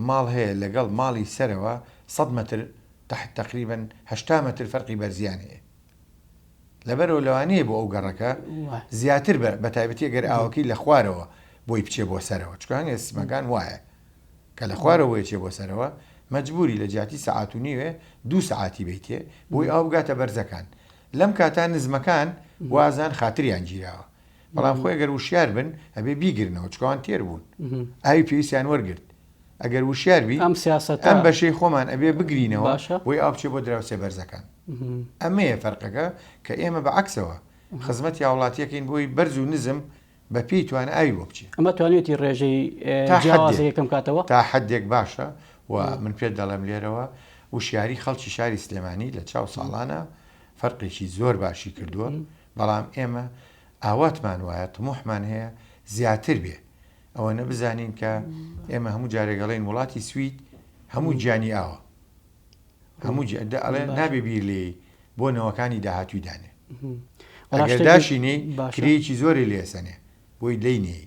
ماڵ هەیە لەگەڵ ماڵی سەرەوە سەد مەتر تحت تقریبا 80 مەتر فەرقی بەرزیان هەیە لەبەرەوە لەوانەیە بۆ ئەو گەڕەکە زیاتر بە تایبەتی ئەگەر ئاوەکەی لە خوارەوە بۆی بچێ بۆ سەرەوە چکان سمەکان وایە کە لە خوارەوە بۆی چێ بۆ سەرەوە. مەجبوری لە جیاتی سەعات و نیوێ دوو سەعاتی بەیتێ بۆی ئاو بگاتە بەرزەکان لەم کاتە نزمەکان وازان خاتریان گیراوە بەڵام خۆی گەر وشیار بن ئەبێ بیگرنەوە چونکە ئەوان تێر بوون ئاوی پێویستیان وەرگرت ئەگەر وشیار بی ئەم سیاسەتە ئەم بەشەی خۆمان ئەبێ بگرینەوە باشە. بۆی ئاو بچێ بۆ دراوسێ بەرزەکان ئەمەیە فەرقەکە کە ئێمە بە عەکسەوە خزمەتی هاوڵاتیەکەین بۆی بەرز و نزم بە پێی توانا ئاوی بۆ بچێ. ئەمە توانیویەتی ڕێژەی تا حەدێک جیاوازەکە کەم کاتەوە؟ تا حەدێک باشە و من پێت دەڵێم لێرەوە وشیاری خەڵکی شاری سلێمانی لە چاو ساڵانە فەرقێکی زۆر باشی کردووە بەڵام ئێمە ئاواتمان وایە تموحمان هەیە زیاتر بێ ئەوەنە بزانین کە ئێمە هەموو جارێک ئەڵێین وڵاتی سوید هەموو گیانی ئاوە هەموو ئەڵێ نابێ بیر لێی بۆ نەوەکانی داهاتووی دانێ ئەگەر داشینی کرێیەکی زۆری لێسەنێ بۆی لێی نێی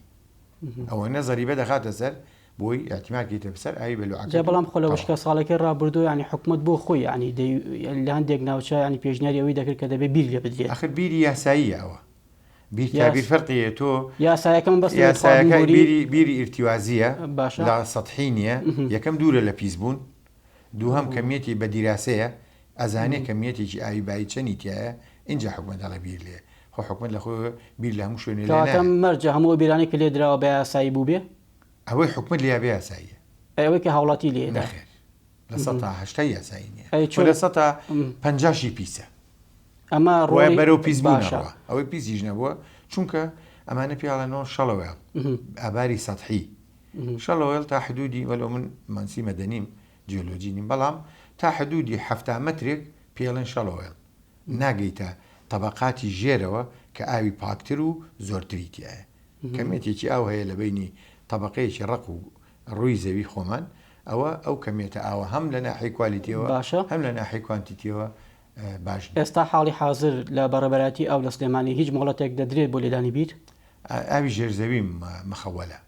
ئەوەنە زەریبە دەخاتە سەر بۆی ئیعتیماد کەیتە سەر ئاوی بەلوعەکەت جا بەڵام خۆ لە تەواو. وشکە ساڵەکەی ڕابردوو یانی حکومەت بۆ خۆی یانی دەی لە هەندێک ناوچە یانی پێشنیاری ئەوەی دەکرد کە دەبێ بیر لێ بدرێت. ئاخر بیری یاساییە ئەوە بیر تا یاس بیر فەرقی هەیە تۆ یاسایەکە من بەس لە خواردن یاسایەکە بۆری بیری بیری ئیرتیوازییە باشە. لە سەتحی نییە یەکەم دوورە لە پیس بوون دووهەم کەمیەتی بە دیراسەیە ئەزانێ کەمیەتێکی ئاوی بایی چەنی تیایە ئینجا حکومەت ئەڵێ بیر لێ خۆ حکومەت لە خۆیەوە بیر لە هەموو شوێنێ لێ کەواتە نایە. مەرجە هەموو ئەو بیرانەی کە لێ دراوە بە یاسایی بووبێ؟ ئەوەی حکومەت لێیا بێ یاساییە. ئەی ئەوەی کە هاوڵاتی لێ ئەدا؟ نەخێر لە سەتا هەشتای یاسایی نییە ئەی و چۆن لە سەتا پەنجاشی پیسە. ئەمە وایە ڕۆڵی بەرەو پیس بوون باشە. ئەڕوا ئەوەی پیسیش نەبووە چونکە ئەمانە پێی ئەڵێنەوە shallow well ئاباری سەتحی shallow well تا حدودی وەلو من مهندسی مەدەنیم جیۆلۆجی نیم بەڵام تا حدودی 70 مەترێک پێی ئەڵێن shallow well ناگەیتە تەبەقاتی ژێرەوە کە ئاوی پاکتر و زۆرتری تیایە کەمیەتێکی ئاو هەیە لە بەینی تەبەقەیەکی ڕەق و ڕووی زەوی خۆمان ئەوە ئەو کەمیەتە ئاوە هەم لە ناحیەی quality یەوە باشە. هەم لە ناحیەی quantity یەوە باش نیە. ئێستا حاڵی حازر لە بەڕێبەرایەتی ئاو لە سلێمانی هیچ مۆڵەتێک دەدرێت بۆ لێدانی بیر؟ ئاوی ژێرزەوی مخەوەلە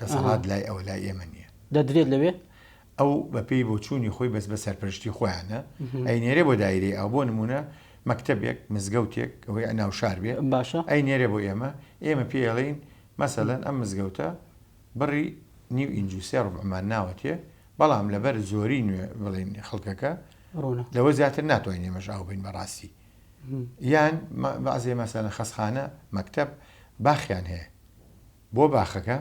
دەسەڵات لای ئەوە لای ئێمە نیە. دەدرێت لەوێ؟ ئەو بە پێی بۆچوونی خۆی بەس بە سەرپەرشتی خۆیانە ئەینێرێ بۆ دایرەی ئاو بۆ نموونە مەکتەبێک مزگەوتێک ئەوەی ناو شار بێ باشە. ئەینێرێ بۆ ئێمە ئێمە پێی ئەڵێین مەسەلەن ئەم مزگەوتە بڕی نیو ئینج و سێ ڕوبعمان ناوەتێ بەڵام لەبەر زۆری نوێ بڵێین خەڵکەکە ڕوونە. لەوە زیاتر ناتوانین ئێمەش ئاو بەین بەڕاستی یان بەعزێ مەسەلەن خەسخانە مەکتەب باخیان هەیە بۆ باخەکە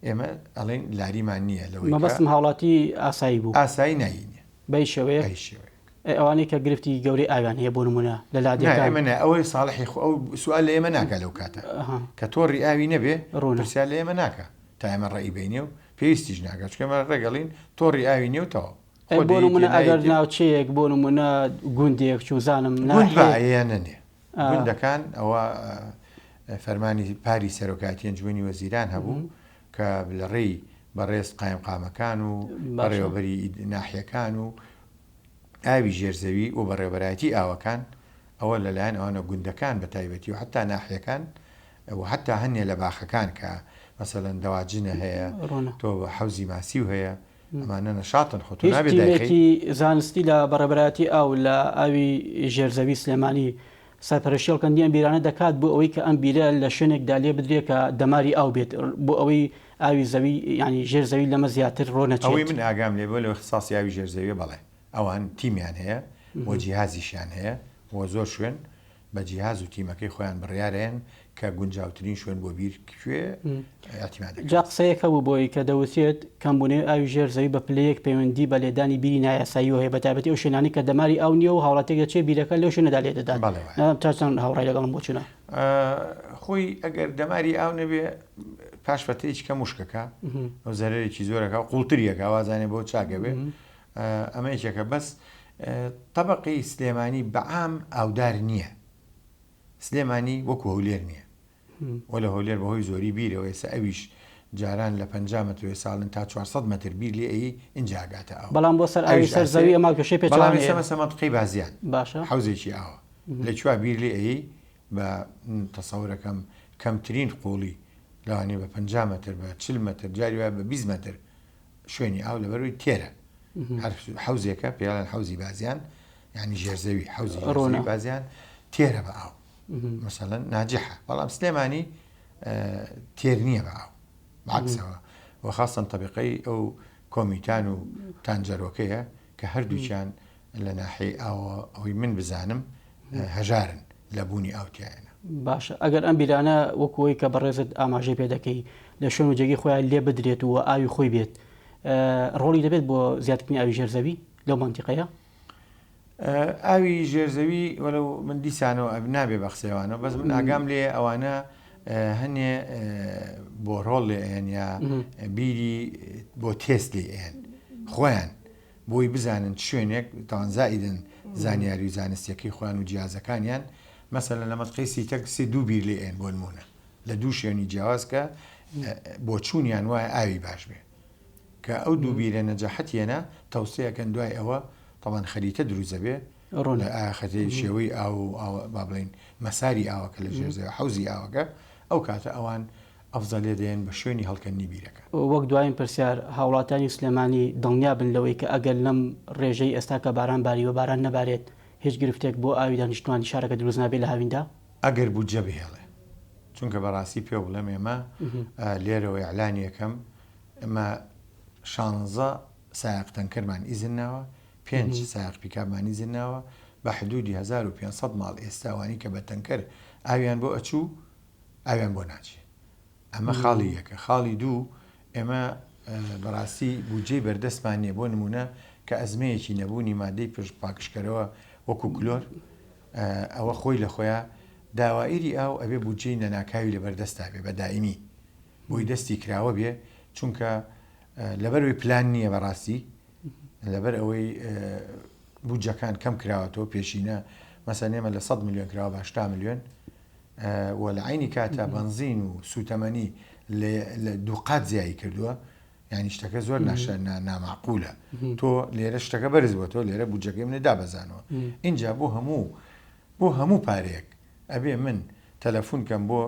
ئێمە ئەڵێین لاریمان نییە لەوەی کە. مەبەستم هاوڵاتی ئاسایی بوو. ئاسایی نایینێ. بە هیچ شێوەیەک؟ بە هیچ شێوەیەک. ئەی ئەوانەی کە گرفتی گەورەی ئاویان هەیە بۆ نموونە لە نا لادێکان. ئێمە نا ئەوەی ساڵحی خۆ ئەو سوال لە ئێمە ناکا لەو کاتە ئەها. کە تۆڕی ئاوی نەبێ ڕوونە. پرسیار لە ئێمە ناکا تا ئێمە ڕەئی بەینێ و پێویستیش ناکا چونکە ئێمە ڕێک ئەڵێین تۆڕی ئاوی نییە و تەواو. ئەی خۆ بۆ دەیتێ نموونە ئەگەر نایتێ. ناوچەیەک بۆ نموونە گوندێک چوزانم گوند با ناحیەیەک. ئەیە نەنێ. ئا. گوندەکان ئەوە فەرمانی پاری سەرۆکایەتی ئەنجومەنی وەزیران هەبوو کە لە ڕێی بەڕێز قایمقامەکان و بەڕێوەبەری ناحیەکان و ئاوی ژێرزەوی و بەڕێوەبەرایەتی ئاوەکان ئەوە لەلایەن ئەوانە گوندەکان بە تایبەتی و حتا ناحیەکان و حتا هەنێ لە باخەکان کە مەسەلەن دەواجنە هەیە تۆ حەوزی ماسیو هەیە ئەمانە نەشاتن خۆ تۆ هیچ نابێ دایخەی. تیمێکی زانستی لە بەڕێوەبەرایەتی ئاو لە ئاوی ژێرزەوی سلێمانی سەرپەرشتی هەڵکەندنی ئەم بیرانە دەکات بۆ ئەوەی کە ئەم بیرە لە شوێنێکدا لێ بدرێت کە دەماری ئاو بێت بۆ ئەوەی ئاوی زەوی یانی ژێر زەوی لەمە زیاتر ڕۆ ئەوەی نەچێت. من ئاگام لێ بێ لە ئیختیساسی ئاوی ژێر زەویە بەڵێ ئەوان تیمیان هەیە و جیهازیشیان هەیە و زۆر شوێن بە جیهاز و تیمەکەی خۆیان بڕیارئەیەن کە گونجاوترین شوێن بۆ بیر کوێ ئیعتیماد جا ئەکەن. قسەیەک هەبوو بۆی کە دەوترێت کەمبوونەوەی ئاوی ژێر زەوی بە پلە یەک پەیوەندی بە لێدانی بیری نایاساییەوە هەیە بەتایبەتی ئەو شوێنانەی کە دەماری ئاو نییە و هاوڵاتیەک دەچێت بیرەکە لەو شوێنەدا لێ دەدات. بەڵێ وایە. نازانم تا چەند هاوڕای لەگەڵم بۆچوونە. خۆی ئەگەر دەماری ئاو نەبێ پاش فەترەیەکی کەم وشکەکە و زەرەرێکی زۆرەکە و قوڵتریەکە وازانێ بۆ چاکە بێ ئەمە یەکێکە بەس تەبەقەی سلێمانی بەعام ئاودار نییە سلێمانی وەکو هەولێر نییە وە لە هەولێر بەهۆی زۆری بیرەوە ئێستا ئەویش جاران لە 50 مەتر وێ ساڵن تا 400 مەتر بیر لێ ئەی ئینجا ئەگاتە ئاو بەڵام بۆ سەر ئاوی ئەویش سەر ئاسێ زەوی ئەمە کێشەی بەڵام پێچەوانەیە ئێستا مەسە مەنتقەی بازیان باشە حەوزێکی ئاوە لە کوێ بیر لێ ئەی بە تەسەورەکەم کەمترین قوڵی لەوانەیە بە 50 مەتر بە 40 مەتر جاری وایە بە 20 مەتر شوێنی ئاو لەبەروی تێرە هەر حەوزێکە پێڵێن حەوزی بازیان یعنی ژێرزەوی حەوزی ژێرزەوی بازیان تێرە بە ئاو مەسەلەن ناجحە بەڵام سلێمانی تێر نییە بە ئاو عکسەوە وخاصەن طبیقەی ئەو. کۆمیتان و تانجەرۆکەیە کە هەردووکیان لە ناحیەی ئاوەوە ئەوەی من بزانم هەژارن لە بوونی ئاو تیایانە. باشە ئەگەر ئەم بیرانە وەکو ئەوەی کە بەڕێزت ئاماژەی پێ دەکەی لە شوێن و جێگەی خۆیان لێ بدرێت و ئاوی خۆی بێت ڕۆڵی دەبێت بۆ زیادکردنی ئاوی ژێر زەوی لەو مەنتیقەیە؟ ئاوی ژێر زەوی وەلو من دیسانەوە نابێ بە قسەوانەوە بەس من ئاگام لێ ئەوانە هەنێ بۆ ڕۆڵ لێ ئەیەن یا بیری بۆ تێست لێ ئەیەن خۆیان بۆی بزانن چ شوێنێک تاوان زائیدن زانیاری و زانستیەکەی خۆیان و جیازەکانیان مەسەلەن لە مەتقەی سیتەک سێ دوو بیر لێ ئەیەن بۆ نمونە لە دوو شوێنی جیاواز کە بۆچوونیان وایە ئاوی باش بێ کە ئەو دوو بیرە نەجاحەت یەنە تەوسیەکەن دوای ئەوە تەوان خەریتە دروست دەبێ ڕوونە خەتەی شێوەی ئاو و ئاو با بڵێین مەساری ئاوەکە لە ژێر زەوی حەوزی ئاوەکە ئەو کاتە ئەوان ئەفزەلێ دێن بە شوێنی هەڵکەندنی بیرەکە. وەک دوایین پرسیار، هاوڵاتیانی سلێمانی دڵنیا بن لەوەی کە ئەگەر لەم ڕێژەی ئێستا کە باران باریوە باران نەبارێت هیچ گرفتێک بۆ ئاوی دانیشتوانی شارەکە دروست نابێت لە هاویندا؟ ئەگەر بودجە بهێڵێ. چونکە بەڕاستی پێو بڵێم ئێمە لێرەوە ئیعلانی ئەکەم ئێمە شانزە سایەق تەنکەرمان ئیزن ناوە، پێنج سایەق پیکابمان ئیزن ناوە، بە حدودی 1500 ماڵ ئێستا ئەوانەی کە بە تەنکەر ئاویان بۆ ئەچوو ئاویان بۆ ناچێ. ئەمە خاڵی یەکە. خاڵی دوو ئێمە بەڕاستی بودجەی بەردەستمان نییە، بۆ نموونە کە ئەزمەیەکی نەبوونی مادەی پشت پاکژکەرەوە وەکو کلۆر ئەوە خۆی لە خۆیا داوائیری ئاو ئەبێ بودجەی لەناکاوی لەبەردەستا بێ بە دائیمی بۆی دەستی کراوە بێ چونکە لەبەرئەوەی پلان نییە بەڕاستی لەبەر ئەوەی بودجەکان کەم کراوەتەوە پێشینە مەسەن ئێمە لە 100 ملیۆن کراوە بە 80 ملیۆن و لە عینی کاتە بەنزین و سوتەمەنی لە دووقات زیایی کردووە یعنی شتەکە زۆر ناشە نامعقولە تۆ لێرە شتەکە بەرز بۆ تۆ لێرە بودجەکەی منە دابەزانەوە اینجا بۆ هەموو بۆ هەموو پارەیەک ئەبێ من تەلەفون کەم بۆ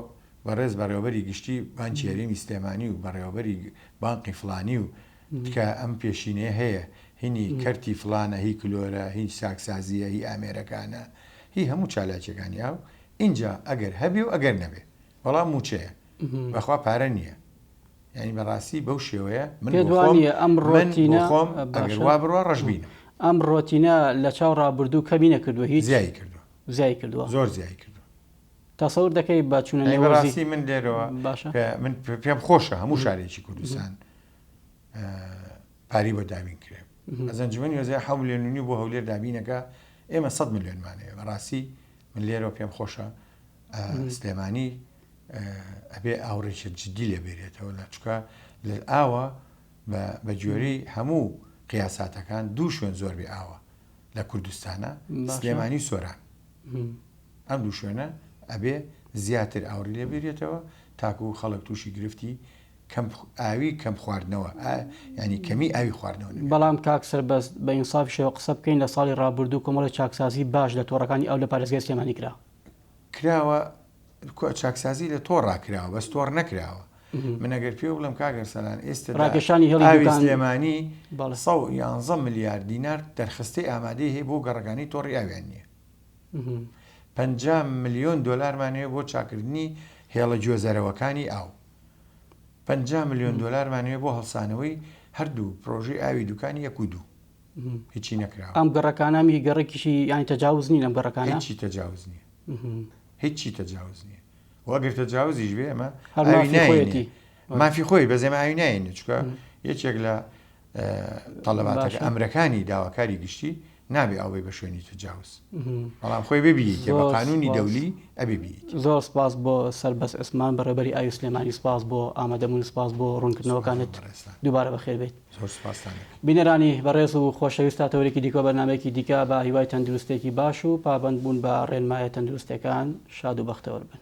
بەڕێز بەڕێوەبەری گشتی بانکی هەرێمی سلێمانی و بەڕێوەبەری بانقی فڵانی و تکا ئەم پێشینەیە هەیە هینی کەرتی فڵانە هی کلۆرە هی چاکسازیە هی ئامێرەکانە هی هەموو چالاکیەکانی ئاو ئینجا ئەگەر هەبێ و ئەگەر نەبێ بەڵام موچەیە بەخوا پارە نییە یعنی بەڕاستی بەو شێوەیە من پێت بۆ خۆم وانییە ئەم من بۆ ڕۆتینە خۆم ئەگەر باشە وا بڕوا ڕەشبینم ئەم ڕۆتینە لە چاو ڕابردوو کەمی نەکردووە هیچ زیایی کردووە زیای کردووە زۆر زیایی کردووە تەسەور دەکەی بە چوونە یعنی نێو وەرزی بەڕاستی من لێرەوە باشە پێ من پێم خۆشە هەموو شارێکی کوردستان پارەی بۆ دابین کرێ ئەز ئەنجومەنی وەزای حە ملیۆن و نیو بۆ هەولێر دابینەکە ئێمە 100 ملیۆنمان هەیە بەڕاستی من لێرەوە پێم خۆشە سلێمانی ئەبێ ئاوڕێکی جدی لێ بێرێتەوە لە چکە لە ئاوە بە گوێرەی هەموو قیاساتەکان دوو شوێن زۆر بێ ئاوە لە کوردستانە سلێمانی سۆران ئەم دوو شوێنە ئەبێ زیاتر ئاوڕی لێ بێرێتەوە تاکو خەڵک تووشی گرفتی کەم ئاوی کەم خواردنەوە یانی کەمی ئاوی خواردنەوە نەبێت. بەڵام کاک سەربەست بە ئینسافیشەوە قسە بکەین لە ساڵی ڕابردوو کۆمەڵێک چاکسازی باش لە تۆڕەکانی ئاو لە پارێزگای سلێمانی کرا. کراوە چاکسازی لە تۆڕا کراوە بەس تۆڕ نەکراوە من ئەگەر پێ بڵێم کاک ئەرسەلان ئێستا ڕاکێشانی هێڵی ئاوی دوکان سلێمانی بەڵێ. 111 ملیار دینار دەرخستەی ئامادەی هەیە بۆ گەڕەکانی تۆڕی ئاویان نییە. 50 ملیۆن دۆلارمان هەیە بۆ چاکردنی هێڵە گوێزەرەوەکانی ئاو. 50 ملیۆن دۆلارمان هەیە بۆ هەڵسانەوەی هەردوو پرۆژەی ئاوی دوکانی یەک و دوو. هیچی نەکراوە. ئەم گەڕەکانە هی گەڕەکیشی یانی تەجاوز نین ئەم گەڕەکانە؟ هیچی تەجاوز نییە. هیچی تەجاوز نییە. و ئەگەر تەجاوزیش بێ ئێمە هەر ئاوی مافی نایەینێ. خۆیەتی. مافی خۆی بەس ئێمە ئاوی نایەینێ چونکە یەکێک لە تەڵەباتەکە ئەمرەکانی داواکاری گشتی نابێ ئەو بێ بە شوێنی تەجاوز بەڵام خۆی بێ بییتێ بە قانونی دەولی ئەبێ بییت. زۆر سپاس بۆ سەربەست عوسمان بەڕێوەبەری ئاوی سلێمانی سپاس بۆ ئامادەبوون سپاس بۆ ڕوونکردنەوەکانت دووبارە بەخێر بێیت. زۆر سپاستان دەکەم. بینەرانی بەڕێز و خۆشەویست تا تەوەرێکی دیکە و بەرنامەیەکی دیکە بە هیوای تەندروستێکی باش و پابەندبوون بە ڕێنمایە تەندروستەکان شاد و بەختەوەر بن.